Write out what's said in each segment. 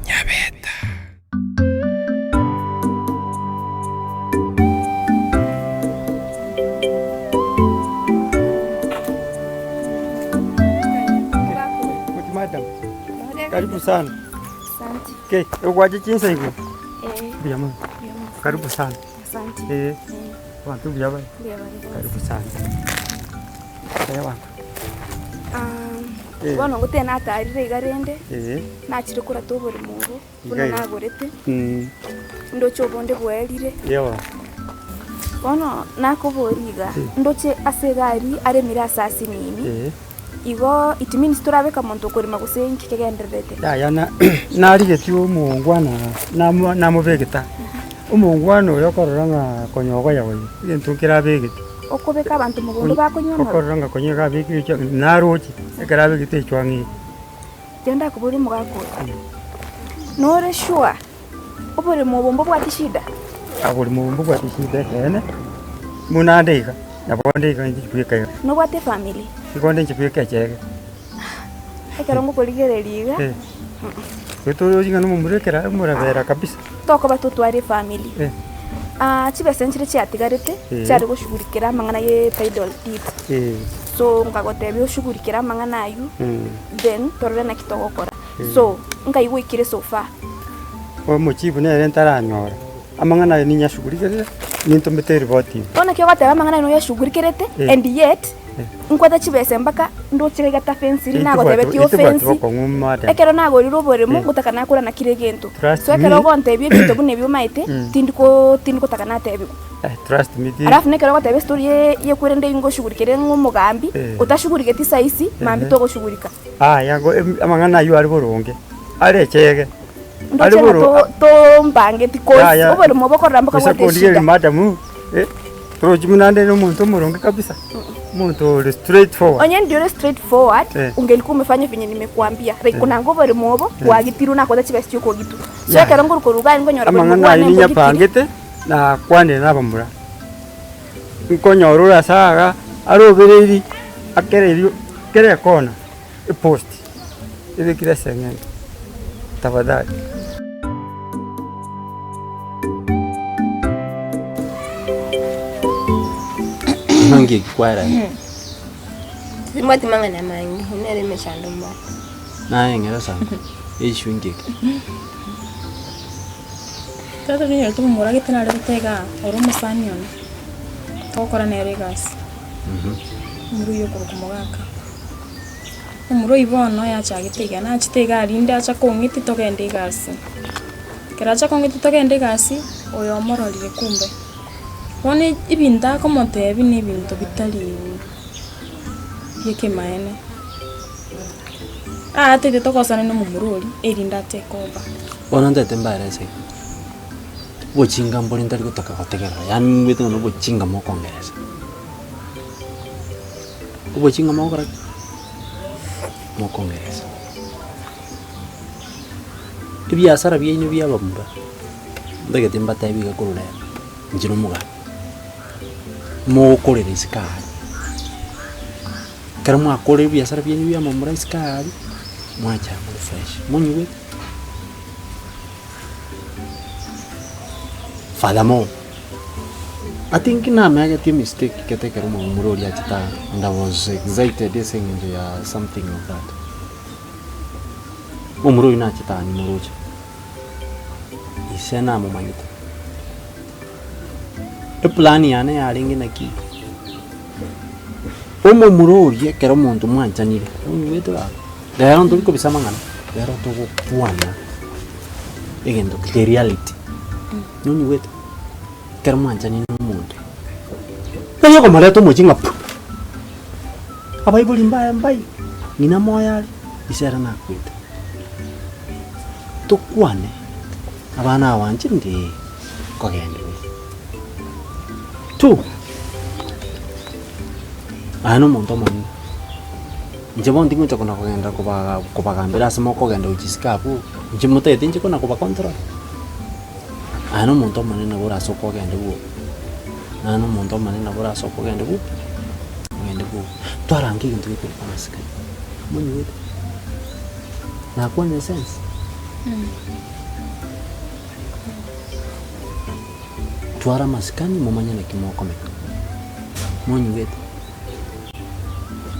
Nyabeta. Madam, karibu sana. Asante. Okay, ogwache chinsa igo? Eh, Mbuya mono. mbuya mono. Karibu sana. Asante. Eh, abanto mbuya bare. Mbuya bare bonsi. Karibu sana. Taya abanto. Ah, Eh. bono ngotee natarire iga rende, Eh. nachire korata oboremo obo, buna Iga iga. nagorete, Mm. ndoche obonde bwaerire. Ewa. Bono nakoboria iga, Eh. ndoche ase egari aremire ase asinini, Eh. igo it means torabeka monto okorema gose inki kegendererete? Yaya na narigetie omongwana namo namobegete Omongwana oyo okorora ng'a konya ogoya oyo, egento nkere abegete. Okobeka abanto mogondo bakonywa amarwa. Okorora ng'a konya iga abekire echo naroche, ekero abegete echwang'a eye. Tiga ndakoborie omogaka oyo, nore sure oboremo obo mbobwati shida? Oboremo obo mbobwati shida ekeene, buna nde iga, nabo nde iga inche bweka iga. Nobwate efamiri? Igo nde inche bweka echege. Ekero ngokorigereria iga, Eh. Gose ng'a nomomura ekero omorabera kabisa. Tokoba totware efamiri. Eh. Ah, chibesa nchire chiatigarete, Eh. chiare goshughulikera amang'ana ye title deed. Eh. So nkagotebia oshughulikere amang'ana aywo, Mm. then torore naki togokora. Eh. So, nkai gwaikire so far? Omochibu nere ntaranyora, amang'ana aye ninyashughulikerete, nintomete eripoti ime. Bono naki ogoteba amang'ana aye noyashughulikerete, Eh. and yet, Nkwete chibesa mpaka ndoche iga gata fence riria nagotebetie ofensi, ekero nagorire oboremo ngotaka nakora na kera egento. So ekero ogontebia ebinto buna ebi omaete, tindi ko tindi gotaka natebigwa. Alafu na ekero ogoteba estory ye yekwerende eywo ngoshughulikere ng'a omogambi, otashughuligeti saa isi, mambia togoshughulika. Aya amang'ana aywo are boronge, are echege. Ndoche ng'a to tombangeti cause oboremo obo okorora mpaka Gose bwate kondigereria eshida. madam, torochi buna ande nomonto omoronge kabisa, omonto ore straight forward. Onye ndi ore straight forward, Eh. ungelikuwa umefanya venye nimekuambia. Like onanga oboremo obo, bwagitirwe nakoete chibesa chia okogitwa. So Yeah. ekero nkorwa korwa iga nkonyora oboremo Amang'ana bwane ayio mbogitire. ninyapangete, nakwanire na abamura, nkonyora ore ase iga, arobereiri, akereiri kera ekona. Epost ebekire ase eng'encho tafadhali. Nonki eki kwarenge? Timbwati mang'ana mange, nere emechando mbwate. Naye ng'era sana, issue inki eke? Tata ninyorete omomura gete narete igaa, ore omosani one, togokora nere egasi, omorwa oyio okorokwa Mogaka. Omorwai bono yachagete iga, nachete iga rinde acha kong'itia togende egasi. Ekero acha kong'itia togende egasi, oyo omororire kumbe. Bono ebinto akomotebia na ebinto bitari bia ekemaene. Aatete togosana na omomura oria, erinde atake over. Bono ntete mbarese iga, obochinga mbore ntari gotaka gotegerera, yaani nimbwete ng'a na obochinga mokongeresa. Obochinga mogokora ki? Mokongeresa. Ebiasara biaino bia abamura, ntagete mbatebi iga korwa rero, inche na omogaka, mogokorera isiko aria. Ekero mwakorire ebiasara biaino bia amamura isiko aria, mwacha more fresh, monyigwete? Furthermore, I think namegetie mistake gete ekero omomura oria achete aa and I was excited ase eng'encho ya something of that. Omomura oyio nachete aa nimoroche, ise namomanyete. Eplan yane yarenge naki, omomura oria ekero omonto mwanchanire, onyigwete baba, rero ntori kobisa amang'ana, rero togokwana. Egento the reality, nonyigwete? Ekero mwanchanire na omonto, tari okomoreta omochie ng'a pu, abaibori mbaye mbai, ng'ina moyo are, ise ere nakwete. Tokwane, abana aba inche ndi kogenderera. Two, aye na omonto omonene. Inche bono tingocha kona kogenda kobaga kobagambera ase mokogenda gochia isiko abwo, inche motagete inche kona kobacontrol? Aye na omonto omonene nabo orasoke ogende bwoka, naye na omonto omonene nabo orasoke ogende bwoka, ogende bwoka. Twarange egento gekorokwa amasikani, monyigwete? Nakwanire sense? Twara amasikani momanye naki mokomenya, monyigwete?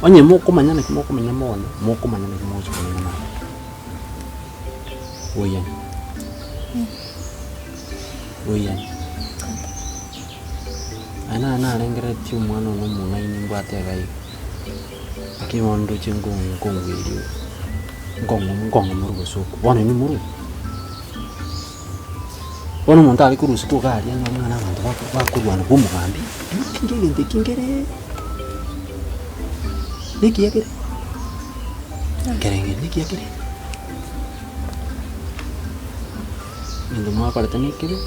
Onye mokomanya naki mokomenya bono, mokomanya naki mogocha komenya naye. Oiyane. Oiyane. Aye naye narengereretie omwana one omong'aini mbwate iga iga, lakini bono ndoche nko nkongweria nkong'u nkong'umora obosooku, bono inwe morwe. Bono omonto are korusia iga aria anyore ng'a na abanto bako bakorwana bwa omogambi, inki egento eki nkere nekiya kere? Nkereng'eria nekiya kere? Egento mwakorete nekebe,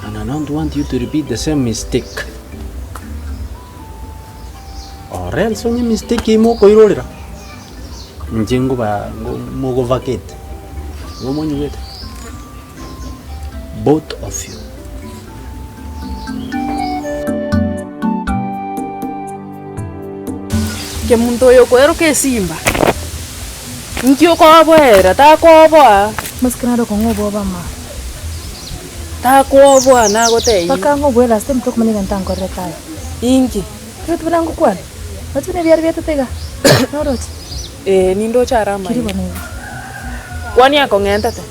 and I don't want you to repeat the same mistake, or else onye mistake eywo mokoirorera, inche ngoba ngo mogovacate, igo monyigwete? Both of you. Kemunto oyo okoeroka esimba, inki okoboera? Takoboa. Mosike nare okong'a obwoba ama. Takoboa nagotebia. Mpaka ng'oboe last time tokomanya egento ankorerete aye. Inki? Kero tibuna ngokwana, ochi buna ebiara biaetete iga, noroche? Ee nindoche are Kiri amaino. bono iga. Kwani akong'entete?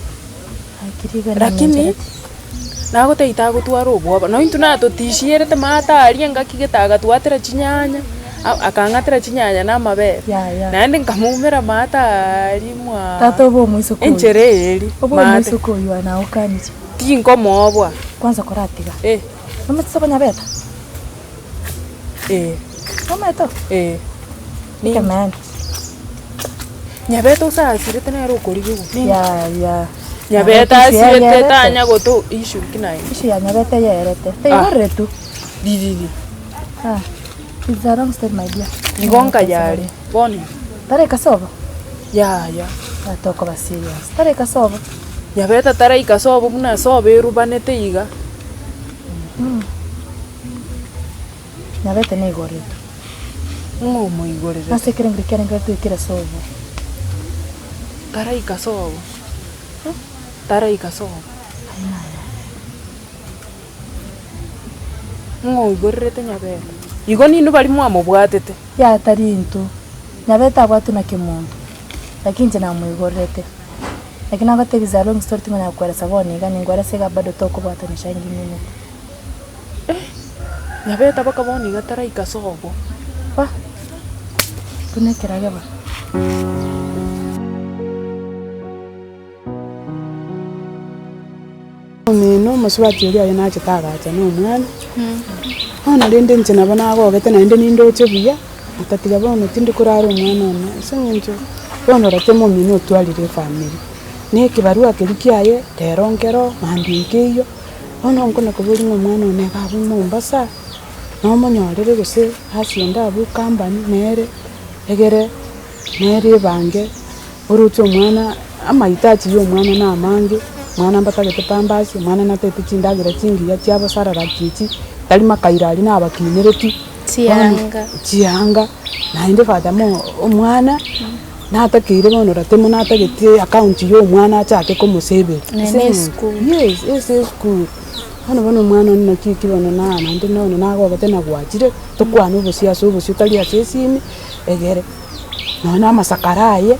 Aye kiri iga Lakini, nang'encherete. nagotebia tagotwara obwoba, nonye intwe natotishierete maate aria engaki gete agatwatera chinyanya, a- akang'atera chinyanya na amabere. Yaya. Naende nkamoumera maate aria mwaa Tata obe omoiseke oyo. enchera eye eria, Obe maate. omoiseke oyio aye nagokanire. Tinkomooboa. Kwanza koratiga. Eh. Nomanyete ase obonyabeta? Eh. Nomanyete oo? Eh. Ekemeene. Nyabete osasirete nere okorigigwa. Yaya. Nyabete asirete tanya goto issue ki naende. Issue ya Nyabete yerete. Taigorire tu. Ririri. Ah. It's a long story my dear. Igo nkayare. Bono. Taraika sobo? Yaya. Tokoba serious. Taraika sobo. Nyabete taraika sobo buna sobo erubanete iga. Nyabete naigoretwe. Ng'o omoigorerete? Ase ekerengero kiarenge twekire sobo. Taraika sobo. Taraika sobo. Ng'o oigorerete Nyabete? Igo ninwe baria mwamobwatete? Yaya tari intwe. Nyabete abwatwe na kemonto. Lakini inche namoigorerete. Lakini nagotebi is a long story tingonyara koeresa bono iga ninkoeresa iga bado tokobwatanisha ngimineti. Eh, Nyabete baka bono iga taraika sobo. Ba, buna ekerage ba. Omino omosubati oria aye nachete agacha na omwana, bono rende inche nabo nagogete naende nindoche buya, nkatiga bono tindi korara omwana one ase eng'encho bono oroche omomino otwarire efamiri, na ekebarua keria kiaye rero nkero mambia nkeiyo. Bono nkona koboria ng'a omwana one iga abwo Mombasa, nomonyorere gose asiende abwo ekambani nere, egere nere ebange, oroche omwana amahitaji ya omwana na amange, omwana mbatagete pampers, omwana natagete chindagera chingiya chia bosararaki echi, tari makairo aria nabakinereti, bono Chianga. chianga, naende furthermore omwana. Natakeire bono ratemo natagete account ya omwana achake komosevera Naende esukuru. Yes, ase esukuru. Bono bono omwana one naki eki bono na naende nonya nagogete na gwachire, tokwane obosio ase obosio tari ase esimi, egere nonya na amasakara aye,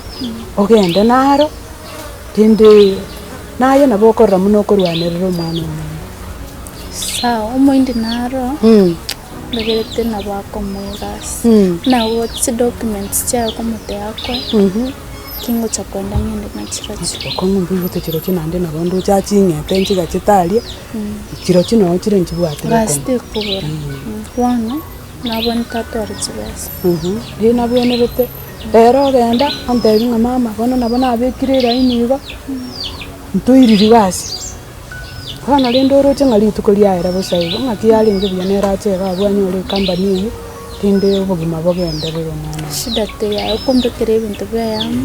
ogende naro, rende naye nabo okorora buna okorwanerera omwana omino. Sawa, omoindi naro. Ndogerete nabo akomoa egasi, nabo chidocuments chiaye okomotea akoe, kingocha kwenda ng'ende nachirochio. Okong'u mbuya chirochio naende nabo ndoche aching'ete nchigachete aria, chirochio noo chire nchibwate Egasi bokong'u. tekobora, bono nabwo ntatware chibesa. Riria nabwenerete, rero ogenda ontebia ng'a mama bono nabo nabekire eraini igo, ntoiriri gasi. Bono rende oroche ng'a rituko riaera bosa igo, ng'aki yarenge buya nere ache iga abwo anyore ecompany eyio, Rende obogima bogenderere omwana one. Shida teiyo aye okombekera ebinto biaye amo.